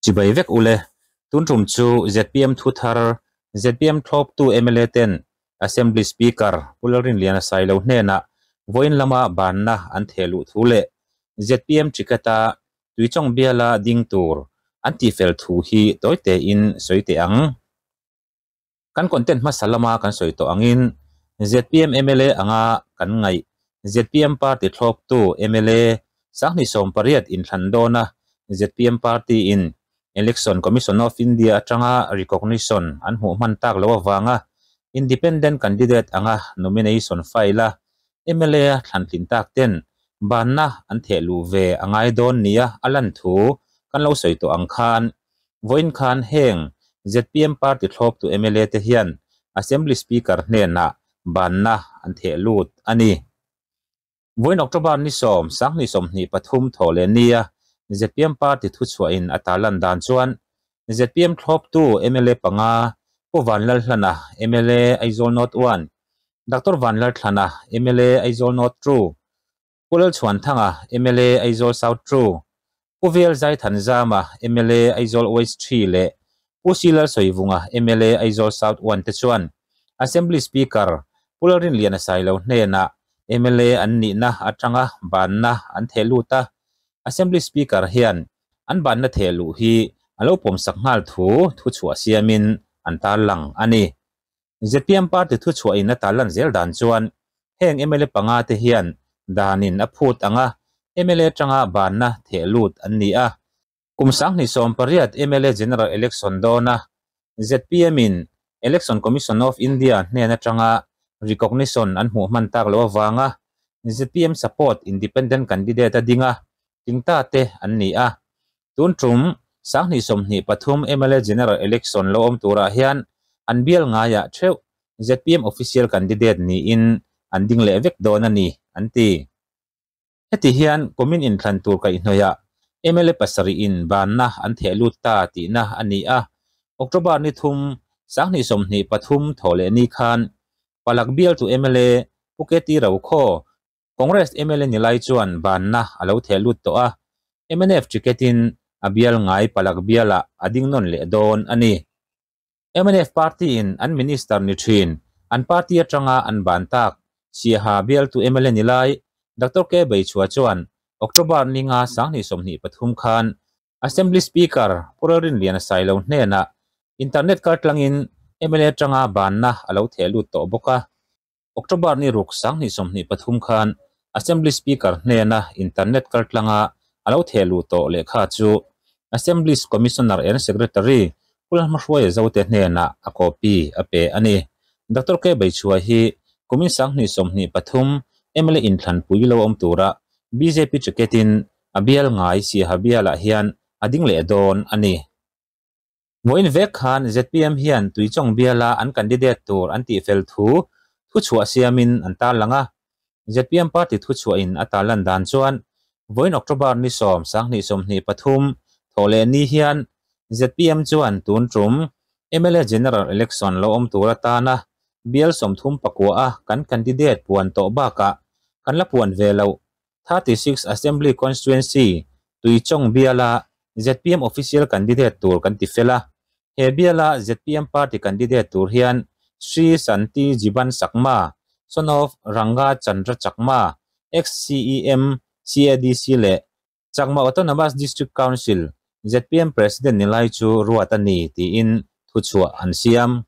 Chibai vek ule. Tun tum chu zpm thu thar, zpm thlawptu mla ten Assembly Speaker Pu Lalrinliana Sailo hnenah vawiin lama banna an theh luh thu leh zpm ticket-a Tuichawng biala ding tur an tihfel thu hi tawi tein sawi teh ang. Kan content hmasa lama kan sawi tawh angin zpm mla anga kan ngaih zpm party thlawptu mla 2018 inthlan dawna zpm party in Election Commission of India atanga recognition an hmuh hman tak loh avanga independent candidate anga nomination file a mla a thlantlin tak ten banna an theh luh ve a ngai dawn nia a lan thu kan lo sawi tawh ang khan Vawiin khan heng zpm party thlawptu mla te hian Assembly Speaker hnenah banna an theh lut a ni. Vawiin October ni sawm, 2023 thawh leh nia zpm party thuchhuahin a tarlan dan chuan zpm thlawptu mla panga Pu Vanlalhlana, mla Aizawl North 1, Doctor Vanlalthlana, mla Aizawl North 2, Pu Lalchhuanthanga, mla Aizawl South 2, Pu Vel Zaithanzama, mla Aizawl West 3 leh Pu Silal Sawivunga, mla Aizawl South 1 te chuan Assembly Speaker Pu Lalrinliana Sailo hnenah mla an nihna atanga banna an theh lut a, Assembly Speaker hian an banna theh luh hi a lo pawmsak nghal thu thuchhuah siamin an tarlang a ni. Zpm party thuchhuahin a tarlan zel dan chuan heng mla panga te hian danin a phut anga mla atanga banna theh lut an ni a. Kum 2018 mla General Election dawna zpm in Election Commission of India hnen atanga recognition an hmuh hman tak loh avanga zpm support independent candidate a ding a, tingta te an ni a. Tun tum 2023 mla General Election lo awm turah hian an bial ngaiah theuh zpm official candidate niin an ding leh vek dawn a ni, an ti. Heti hian kumin inthlan tur kaihhnawihah mla pasarih in banna an theh lut ta tihna a ni a. October ni thum, 2023 thawh leh ni khan Palak bialtu mla Pu KT Rokhaw, Congress mla ni lai chuan banna a lo theh lut tawh a, mnf ticket-in a bial ngai Palak bialah a ding nawn leh dawn a ni. Mnf party-in an minister ni thin, an party atanga an ban tak, Siaha bialtu mla ni lai Doctor K Beichhua chuan October ni nga 2023 khan Assembly Speaker Pu Lalrinliana Sailo hnenah internet kaltlangin mla atanga banna a lo theh lut tawh bawk a. October ni ruk 2023 khan Assembly Speaker hnena internet kaltlanga a lo theh luh tawh lehkha chu Assembly's Commissioner and Secretary Pu Lalhmahruaia Zote hnenah a copy a pe a ni. Doctor K Beichhua hi kumin 2023 mla inthlanpui lo awm tura bjp ticket-in a bial ngai Siaha bialah hian a ding leh dawn a ni. Vawiin vek khan zpm hian Tuichawng biala an candidate tur an tihfel thu thuchhuah siamin an tarlang a. Zpm party thuchhuahin a tarlan dan chuan vawiin October ni sawm, 2023 thawh leh ni hian zpm chuan tun tum mla General Election lo awm tur atana bial 39 a kan candidate puan tawh bakah kan la puan ve loh 36 Assembly Constituency, Tuichawng biala zpm official candidate tur kan ti fel a. He biala zpm party candidate tur hian Sri Santi Jiban Chakma, son of Ranga Chandra Chakma, ex-CEM CADC leh Chakma Autonomous District Council zpm President ni lai chu ruat a ni tiin thuchhuah an siam.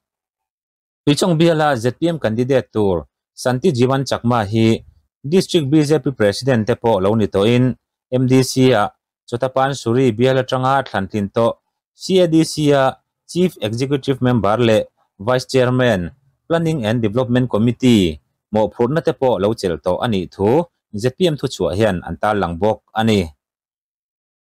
Tuichawng biala zpm candidate tur Santi Jiban Chakma hi District bjp President te pawh lo ni tawhin MDC a Chotapan Suri bial atanga thlantlin tawh CADC a Chief Executive Member leh Vice Chairman, Planning and Development Committee mawhphurhna te pawh lo chelh tawh a nih thu zpm thuchhuah hian an tarlang bawk a ni.